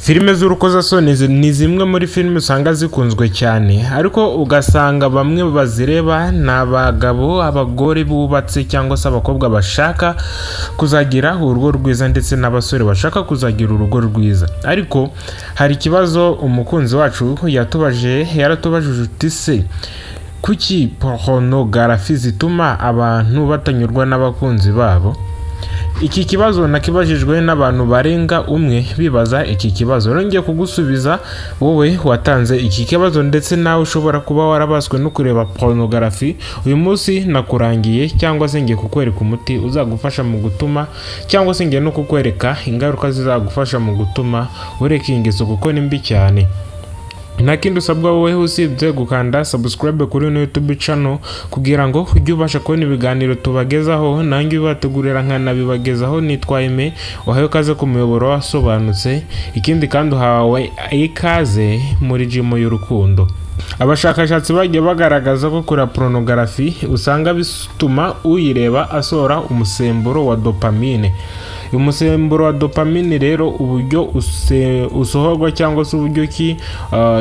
Filime z'urukozasoni ni zimwe muri filime usanga zikunzwe cyane, ariko ugasanga bamwe bazireba ni abagabo, abagore bubatse cyangwa se abakobwa bashaka kuzagira urugo rwiza, ndetse n'abasore bashaka kuzagira urugo rwiza. Ariko hari ikibazo umukunzi wacu yatubajije, yaratubajije uti: "Se kuki pornography zituma abantu batanyurwa n'abakunzi babo?" Iki kibazo nakibajijwe n'abantu barenga umwe bibaza iki kibazo. Rero ngiye kugusubiza wowe watanze iki kibazo, ndetse nawe ushobora kuba warabaswe no kureba pornography. Uyu munsi nakurangiye cyangwa se ngiye kukwereka umuti uzagufasha mu gutuma, cyangwa se ngiye no kukwereka ingaruka zizagufasha mu gutuma ureka iyi ngeso, kuko ni mbi cyane. Nta kindi usabwa wowe usibye gukanda subscribe kuri ino YouTube channel kugira ngo ujye ubasha kubona ibiganiro tubagezaho, nanjye ubibategurira nkanabibagezaho. Nitwa Aime, wahawe ikaze ku muyoboro wasobanutse. Ikindi kandi, uhawe ikaze muri gym y'urukundo. Abashakashatsi bagiye bagaragaza ko kureba pornography usanga bituma uyireba asohora umusemburo wa dopamine. Umusemburo wa dopamine rero, uburyo usohorwa cyangwa se uburyo ki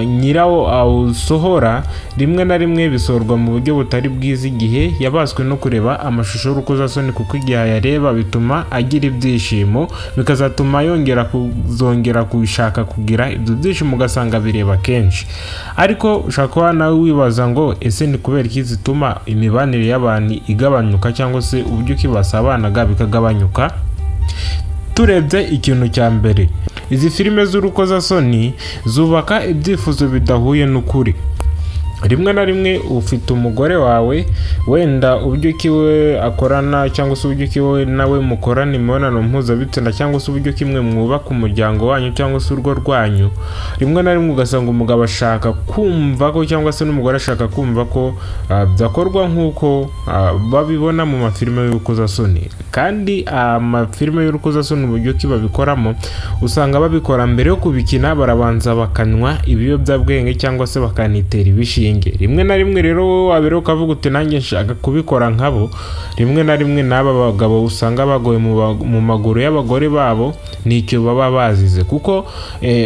nyirawo awusohora, rimwe na rimwe bisohorwa mu buryo butari bwiza igihe yabaswe no kureba amashusho y'urukozasoni, kuko igihe ayareba bituma agira ibyishimo, bikazatuma yongera kuzongera gushaka kugira ibyo byishimo, ugasanga bireba kenshi. Ariko ushobora kuba nawe wibaza ngo: "Ese ni kubera iki zituma imibanire y'abantu igabanyuka, cyangwa se uburyo ki basabanaga bikagabanyuka?" Turebye ikintu cya mbere, izi filime z'urukozasoni zubaka ibyifuzo bidahuye n'ukuri. Rimwe na rimwe ufite umugore wawe, wenda uburyo ki we akorana cyangwa se uburyo ki wowe nawe mukorana imibonano mpuzabitsina, cyangwa se uburyo kimwe mwubaka umuryango wanyu cyangwa se urugo rwanyu, rimwe na rimwe ugasanga umugabo ashaka kumva ko, cyangwa se n'umugore ashaka kumva ko byakorwa nk'uko babibona mu mafilime y'urukozasoni. Kandi amafilime y'urukozasoni, uburyo ki babikoramo, usanga babikora mbere yo kubikina barabanza bakanywa ibiyobyabwenge cyangwa se bakanitera ibishinge. Rimwe na rimwe rero wowe wabera ukavuga uti: "Nanjye nshaka kubikora nkabo." Rimwe na rimwe n'aba bagabo usanga bagoye mu maguru y'abagore babo, nicyo baba bazize, kuko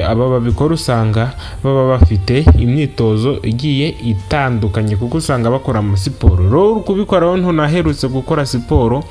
aba babikora usanga baba bafite imyitozo igiye itandukanye, kuko usanga bakora amasiporo. Rero uri kubikora wowe ntunaherutse gukora siporo,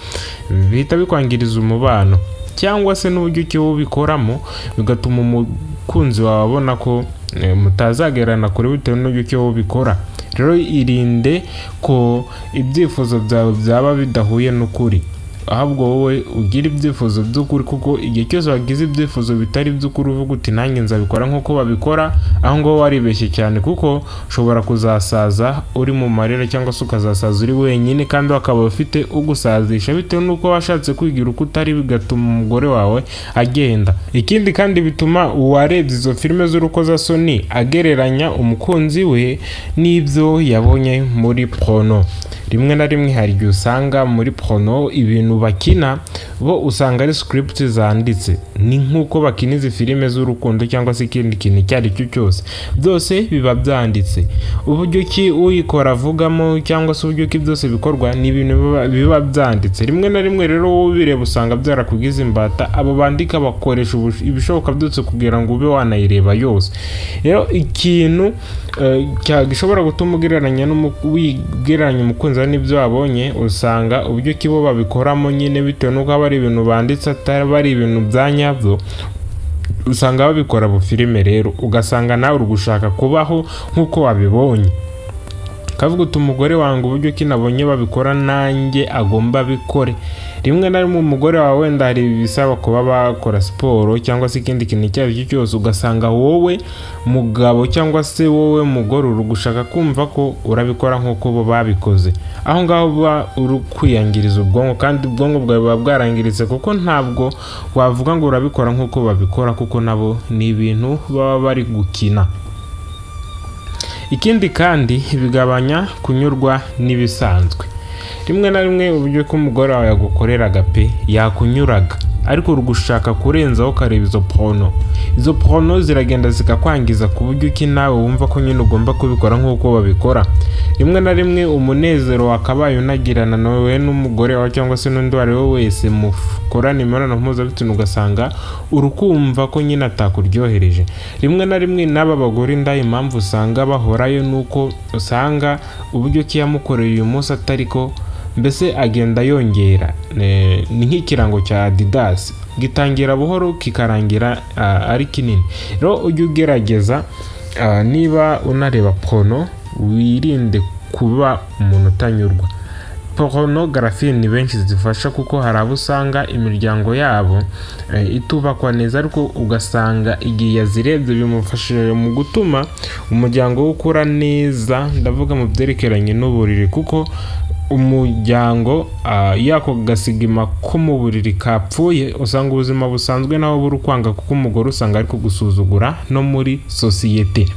bihita bikwangiriza umubano, cyangwa se n'uburyo ki wowe ubikoramo bigatuma umukunzi wawe abona ko mutazagerana kure bitewe n'uburyo ki wowe ubikora. Rero irinde ko ibyifuzo byawe byaba bidahuye n'ukuri, ahubwo wowe ugira ibyifuzo by'ukuri, kuko igihe cyose wagize ibyifuzo bitari iby'ukuri, uvuga uti: "Nanjye nzabikora nk'uko babikora", aho ngaho waribeshye cyane, kuko ushobora kuzasaza uri mu marira cyangwa se ukazasaza uri wenyine, kandi wakaba ufite ugusazisha bitewe n'uko washatse kwigira uko utari, bigatuma umugore wawe agenda. Ikindi kandi, bituma uwarebye izo filime z'urukozasoni agereranya umukunzi we n'ibyo yabonye muri porno. Rimwe na rimwe hari igihe usanga muri porno ibintu bakina bo usanga ari script zanditse, ni nk'uko bakina izi filime z'urukundo cyangwa se ikindi kintu icyo ari cyo cyose, byose biba byanditse. Uburyo ki uyikora avugamo cyangwa se uburyo ki byose bikorwa ni ibintu biba byanditse. Rimwe na rimwe rero wowe ubireba usanga byarakugize imbata. Abo bandika bakoresha ibishoboka byose kugira ngo ube wanayireba yose. Rero ikintu gishobora gutuma ugereranya wigereranya umukunzi wawe n'ibyo wabonye, usanga uburyo ki bo babikoramo nyine, bitewe n'uko aba ari ibintu banditse, ataba ari ibintu bya nyabyo, usanga babikora bufilime. Rero ugasanga nawe uri gushaka kubaho nk'uko wabibonye, kavuga uti: "Umugore wanjye, uburyo ki nabonye babikora, nanjye agomba abikore." Rimwe na rimwe umugore wawe wenda hari ibisaba kuba bakora siporo cyangwa se ikindi kintu icyo ari cyo cyose, ugasanga wowe mugabo cyangwa se wowe mugore uri gushaka kumva ko urabikora nk'uko bo babikoze. Aho ngaho uba uri kwiyangiriza ubwonko, kandi ubwonko bwawe buba bwarangiritse, kuko ntabwo wavuga ngo urabikora nk'uko babikora, kuko nabo ni ibintu baba bari gukina. Ikindi kandi, bigabanya kunyurwa n'ibisanzwe. Rimwe na rimwe uburyo ko umugore wawe yagukoreraga pe yakunyuraga. Ariko uri gushaka kurenzaho ukareba izo porno. Izo porno ziragenda zikakwangiza ku buryo ki nawe wumva ko nyine ugomba kubikora nk'uko babikora. Rimwe na rimwe umunezero wakabaye unagirana nawe n'umugore wawe cyangwa se n'undi uwo ari we wese mukorana imibonano mpuzabitsina, ugasanga urukumva ko nyine atakuryohereje. Rimwe na rimwe n'aba bagore inda, impamvu usanga bahorayo ni uko usanga uburyo ki yamukoreye uyu munsi atari ko, mbese agenda yongera. Ni nk'ikirango cya Adidas, gitangira buhoro kikarangira ari kinini. Rero ujye ugerageza, niba unareba porno, wirinde kuba umuntu utanyurwa. Pornography ni benshi zifasha, kuko hari abo usanga imiryango yabo itubakwa neza, ariko ugasanga igihe yazirebye bimufashije mu gutuma umuryango we ukura neza. Ndavuga mu byerekeranye n'uburiri, kuko umuryango iyo ako gasigima ko mu buriri kapfuye, usanga ubuzima busanzwe naho buri kwanga, kuko umugore usanga ari kugusuzugura no muri sosiyete.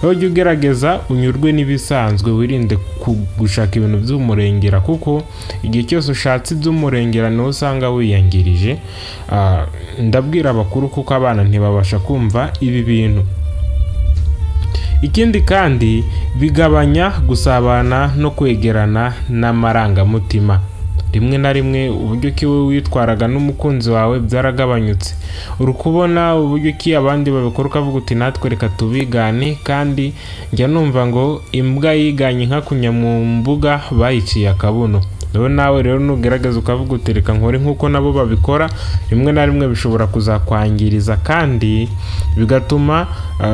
Rero ujye ugerageza unyurwe n'ibisanzwe, wirinde gushaka ibintu by'umurengera, kuko igihe cyose ushatse iby'umurengera niho usanga wiyangirije. Ndabwira abakuru kuko abana ntibabasha kumva ibi bintu. Ikindi kandi, bigabanya gusabana no kwegerana n'amarangamutima. Rimwe na rimwe uburyo ki wowe witwaraga n'umukunzi wawe byaragabanyutse, uri kubona uburyo ki abandi babikora, ukavuga uti: "Natwe reka tubigane." Kandi njya numva ngo imbwa yiganye inka kunya mu mbuga bayiciye akabuno. Rero nawe rero nugerageza ukavuga uti: "Reka nkore nk'uko nabo babikora," rimwe na rimwe bishobora kuzakwangiriza kandi bigatuma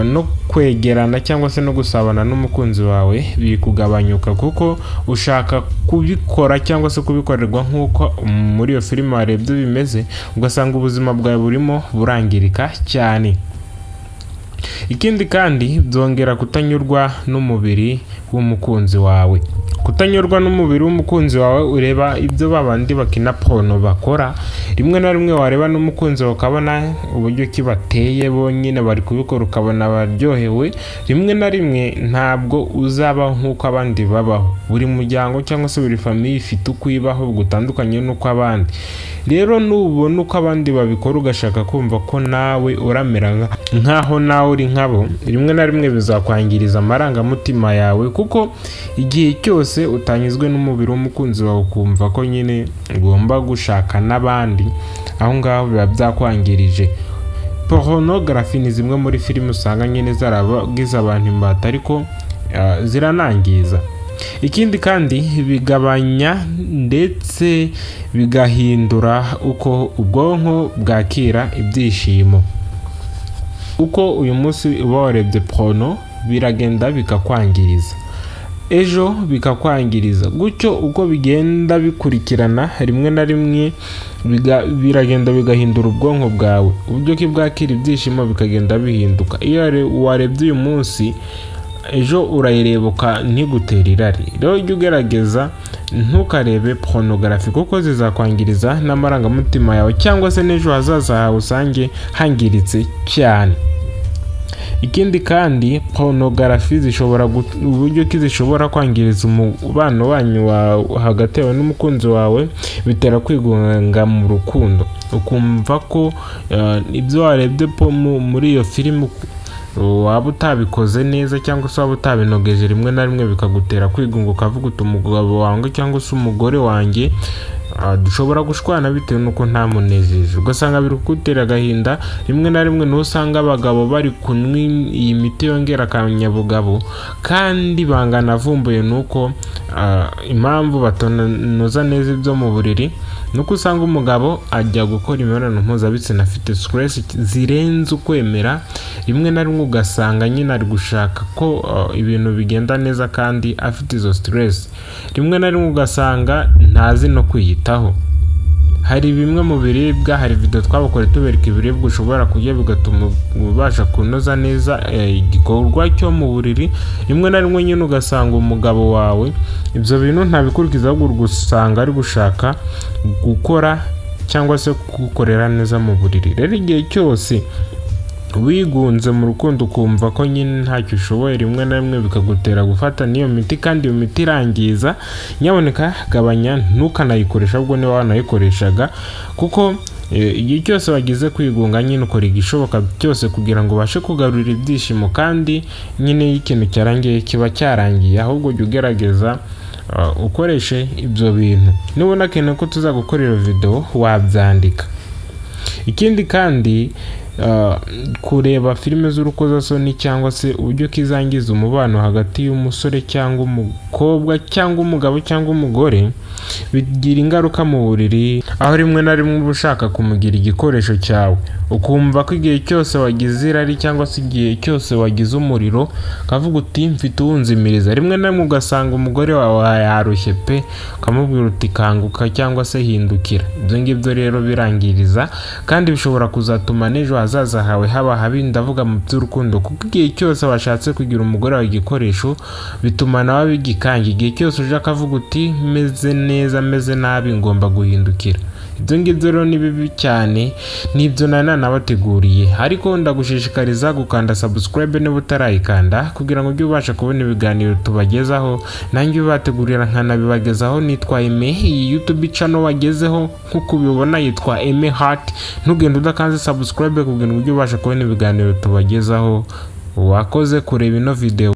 no kwegerana cyangwa se no gusabana n'umukunzi wawe biri kugabanyuka, kuko ushaka kubikora cyangwa se kubikorerwa nk'uko muri iyo filime warebye bimeze, ugasanga ubuzima bwawe burimo burangirika cyane. Ikindi kandi, byongera kutanyurwa n'umubiri w'umukunzi wawe. Kutanyurwa n'umubiri w'umukunzi wawe, ureba ibyo babandi bakina porno bakora, rimwe na rimwe wareba n'umukunzi wawe ukabona uburyo ki bateye bonyine bari kubikora, ukabona baryohewe. Rimwe na rimwe ntabwo uzabaho nk'uko abandi babaho. Buri muryango cyangwa se buri famille ifite uko ibaho gutandukanye n'uko abandi. Rero nubona uko abandi babikora ugashaka kumva ko nawe uramera nk'aho nawe uri nkabo, rimwe na rimwe bizakwangiriza amarangamutima yawe, kuko igihe cyose utanyuzwe n'umubiri w'umukunzi wawe ukumva ko nyine ugomba gushaka n'abandi, aho ngaho biba byakwangirije. Pornography ni zimwe muri filime usanga nyine zaragize abantu imbata, ariko ziranangiza. Ikindi kandi, bigabanya ndetse bigahindura uko ubwonko bwakira ibyishimo. Uko uyu munsi uba warebye porno, biragenda bikakwangiriza, ejo bikakwangiriza, gutyo uko bigenda bikurikirana. Rimwe na rimwe biragenda bigahindura ubwonko bwawe, uburyo ki bwakira ibyishimo bikagenda bihinduka. Iyo warebye uyu munsi, ejo urayirebuka ntigutere irari. Rero ujye ugerageza ntukarebe pornography, kuko zizakwangiriza n'amarangamutima yawe cyangwa se n'ejo hazaza hawe usange hangiritse cyane. Ikindi kandi, pornography zishobora uburyo ki zishobora kwangiriza umubano wanyu wa hagati yawe n'umukunzi wawe, bitera kwigunga mu rukundo, ukumva ko ibyo warebye muri iyo filime waba utabikoze neza cyangwa se waba utabinogeje. Rimwe na rimwe bikagutera kwigunga, ukavuga uti: "Umugabo wanjye cyangwa se umugore wanjye dushobora gushwana bitewe n'uko ntamunejeje," ugasanga biri kugutera agahinda. Rimwe na rimwe niho usanga abagabo bari kunywa iyi miti yongera akanyabugabo, kandi ibanga navumbuye ni uko impamvu batanoza neza ibyo mu buriri ni uko usanga umugabo ajya gukora imibonano mpuzabitsina afite stress zirenze ukwemera. Rimwe na rimwe ugasanga nyine ari gushaka ko ibintu bigenda neza kandi afite izo stress. Rimwe na rimwe ugasanga ntazi no kwiyitaho. Hari bimwe mu biribwa, hari video twabakoreye tubereka ibiribwa ushobora kurya bigatuma ubasha kunoza neza igikorwa cyo mu buriri. Rimwe na rimwe nyine ugasanga umugabo wawe ibyo bintu ntabikurikiza, ahubwo usanga ari gushaka gukora cyangwa se kugukorera neza mu buriri. Rero igihe cyose Wigunze mu rukundo, ukumva ko nyine ntacyo ushoboye, rimwe na rimwe bikagutera gufata n'iyo miti, kandi iyo miti irangiza. Nyaboneka gabanya, ntukanayikoresha ahubwo niba wanayikoreshaga, kuko igihe cyose wagize kwigunga nyine ukora igishoboka byose kugira ngo ubashe kugarura ibyishimo, kandi nyine iyo ikintu cyarangiye kiba cyarangiye. Ahubwo jya ugerageza ukoreshe ibyo bintu. Nubona akeneye ko tuzagukorera video, wabyandika. Ikindi kandi, kureba filime z'urukozasoni cyangwa se uburyo kizangiza umubano hagati y'umusore cyangwa umukobwa cyangwa umugabo cyangwa umugore, bigira ingaruka mu buriri, aho rimwe na rimwe uba ushaka kumugira igikoresho cyawe, ukumva ko igihe cyose wagize irari cyangwa se igihe cyose wagize umuriro, ukavuga uti: "Mfite uwunzimiriza." Rimwe na rimwe ugasanga umugore wawe yarushye pe, ukamubwira uti: "Kanguka" cyangwa se "Hindukira." Ibyo ngibyo rero birangiriza, kandi bishobora kuzatuma n'ejo hazaza hawe haba habi, ndavuga mu by'urukundo, kuko igihe cyose washatse kugira umugore wawe igikoresho, bituma nawe abigikanga. Igihe cyose uje akavuga uti: "Meze neza, meze nabi, ngomba guhindukira." Ibyo ngibyo rero ni bibi cyane. Nibyo nari nanabateguriye, ariko ndagushishikariza gukanda subscribe niba utarayikanda, kugira ngo ujye ubasha kubona ibiganiro tubagezaho, nanjye ubategurira nkanabibagezaho. Nitwa Aime. Iyi YouTube channel wagezeho nk'uko ubibona yitwa Aime Heart. Ntugende udakanze subscribe kugira ngo ujye ubasha kubona ibiganiro tubagezaho. Wakoze kureba ino video.